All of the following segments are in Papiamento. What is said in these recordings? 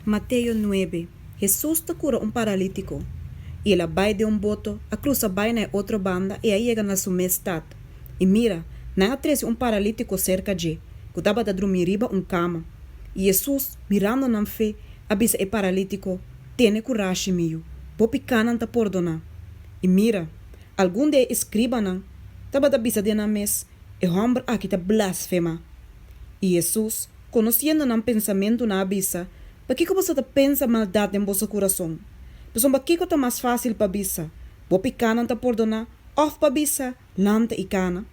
Mateo nuebe, Hesus ta kura un paralítiko I el a bai den un boto, a krusa bai na e otro banda i a yega na Su mes stat. I mira, nan a trese un paralítiko serka djE, ku tabata drumí riba un kama. I Hesus, mirando nan fe, a bisa e paralítiko, Tene kurashi, Mi yu, bo pikánan ta pordoná. I mira, algun di e eskribanan tabata bisa den nan mes, E hòmber aki ta blasfemá. I Hesus, konosiendo nan pensamentunan, a bisa, Pakiko boso ta pensa maldat den boso kurason? Pasobra kiko ta mas fásil pa bisa, Bo pikánan ta pordoná, òf pa bisa, Lanta i kana?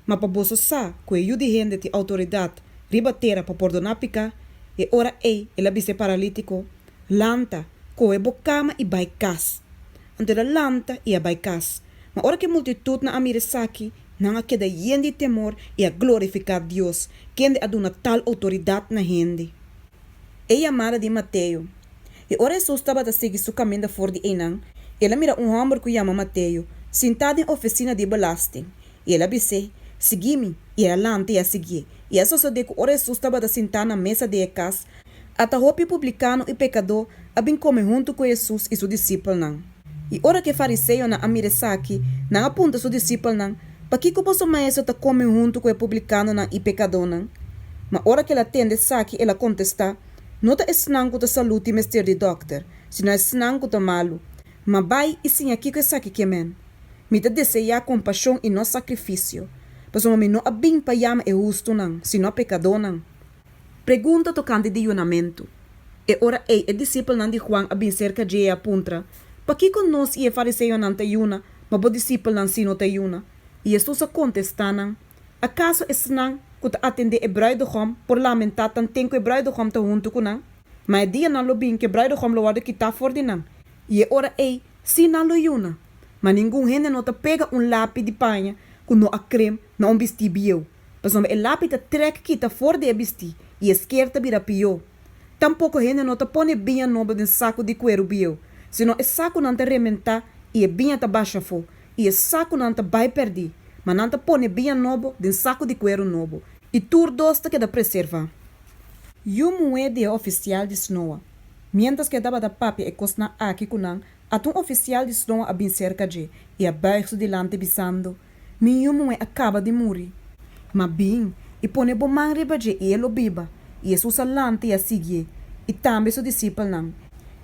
Ma pa boso sa ku e Yu di hende tin outoridat riba tera pa pordoná piká, e ora ei el a bisa e paralítiko, Lanta, kohe bo kama i bai kas. Anto el a lanta i a bai kas. Ma ora ku e multitutnan a mira esaki, nan a keda yen di temor i a glorifiká Dios, kende a duna tal outoridat na hende. E yamada di Mateo. I ora Hesus tabata sigui su kaminda for di einan, el a mira un hòmber ku yama Mateo, sintá den ofisina di belasting. I el a bis'é, Sigui mi. I el a lanta i a siguié. I a sosodé ku ora Hesus tabata sintá na mesa den e kas, ata hopi publikano i pekadó a bin kome huntu ku Hesus i su disipelnan. I ora ku e fariseonan a mira esaki, nan a puntra su disipelnan, Pakiko boso maestro ta kome huntu ku e publikanonan i pekadónan? Ma ora ku el a tende esaki, el a kontestá, No ta esnan ku ta salú tin mester di dòkter, sino esnan ku ta malu. Ma bai i siña kiko esaki ke men, Mi ta deseá kompashon i no sakrifisio, pasobra mi no a bin pa yama e hustunan, sino pekadónan. Pregunta tokante di yunamentu. E ora ei e disipelnan di Juan a bin serka dje i a puntra, Pakiko nos i e fariseonan ta yuna, ma bo disipelnan sí no ta yuna? I Hesus a kontestá nan, Akaso esnan ku ta atendé e brùidehòm por lamentá tanten ku e brùidehòm ta huntu ku nan? Ma e dianan lo bin ku e brùidehòm lo wòrdu kitá for di nan, i e ora ei sí nan lo yuna. Ma ningun hende no ta pega un lapi di paña ku no a krem na un bistí bieu, pasobra e lapi ta trèk kita for di e bistí i e sker ta bira pió. Tampoko hende no ta pone biña nobo den saku di kueru bieu, sino e sakunan ta rementá i e biña ta basha afó, i e sakunan ta bai pèrdí. Ma nan ta pone biña nobo den saku di kueru nobo, i tur dos ta keda preservá. Yu muhé di e ofisial di snoa. Miéntras ku e tabata papia e kosnan aki ku nan, ata un ofisial di snoa a bin serka dje i a bùig su dilanti bisando, Mi yu muhé a kaba di muri. Ma bin, i pone bo man riba dje i e lo biba. I Hesus a lanta i a siguié, i tambe su disipelnan.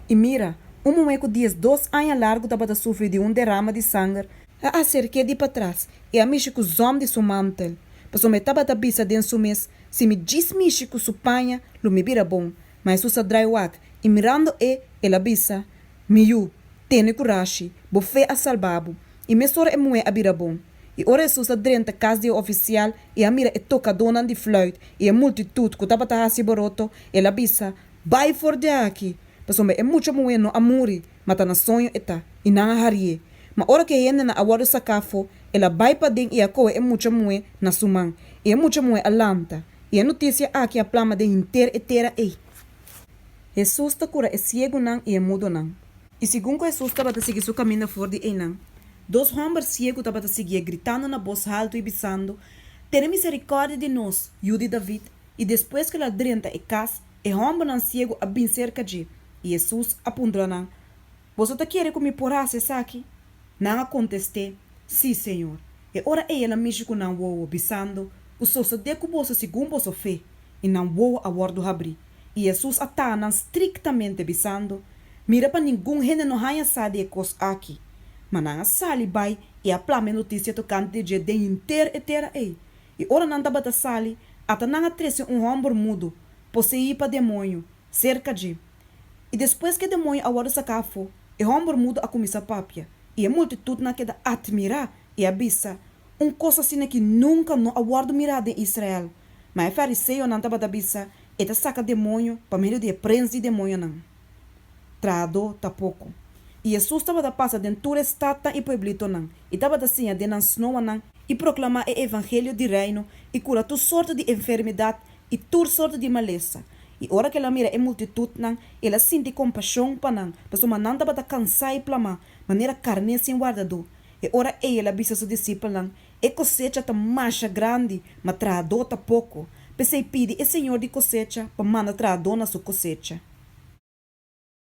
I mira, un muhé ku diesdos aña largu tabata sufri di un derama di sanger, a aserk'é di patras i a mishi ku zòm di su mantel, pasobra e tabata bisa den su mes, Si mi djis mishi ku su paña, lo mi bira bon. Ma Hesus a drai wak, i mirando e, el a bisa, Mi yu, tene kurashi, bo fe a salba bo. I mesora e muhé a bira bon. I ora Hesus a drenta kas di e ofisial i a mira e tokadónan di fluit i e multitut ku tabata hasi boroto, el a bisa, Bai for di aki! Pasobra e mucha muhé no a muri, ma ta na soño e ta. I nan a harié. Ma ora ku e hendenan a wòrdu saká afó, el a bai paden i a kohe e mucha muhé na su man, i e mucha muhé a lanta. I e notisia aki a plama den henter e tera ei. Hesus ta kura e siegunan i e mudonan. I segun ku Hesus tabata sigui su kaminda for di einan, dos hòmber siegu tabata siguié gritando na bos haltu i bisando, Tene miserikòrdia di nos, Yu di David! I despues ku el a drenta e kas, e hòmbernan siegu a bin serka dje, i Hesus a puntra nan, Boso ta kere ku mi por hasi esaki? Nan a kontest'é, Sí, Señor. E ora ei el a mishi ku nan wowo, bisando, Ku sosodé ku boso segun boso fe. I nan wowo a wòrdu habrí. I Hesus a taha nan striktamente, bisando, Mira pa ningun hende no haña sa di e kos aki. Ma nan a sali bai i a plama e notisia tokante di dje den henter e tera ei. I ora nan tabata sali, ata nan a trese un hòmber mudo, poseí pa demoño, serka dje. I despues ku e demoño a wòrdu saká afó, e hòmber mudo a kuminsá papia, i e multitutnan a keda atmirá i a bisa, Un kos asin'aki nunka no a wòrdu mirá den Israel. Ma e fariseonan tabata bisa, E ta saka demoño pa medio di e prens di demoñonan. Trahadó ta poko. I Hesus tabata pasa den tur e statnan i pueblitonan, i tabata siña den nan snoanan, i proklamá e evangelio di Reino, i kura tur sorto di enfermedat i tur sorto di malesa. I ora ku el a mira e multitutnan, el a sinti kompashon pa nan, pasobra nan tabata kansá i plamá, manera karné sin wardadó. E ora ei el a bisa su disipelnan, E kosecha ta masha grandi, ma trahadó ta poko. P'esei pidi e Señor di kosecha pa manda trahadó na su kosecha.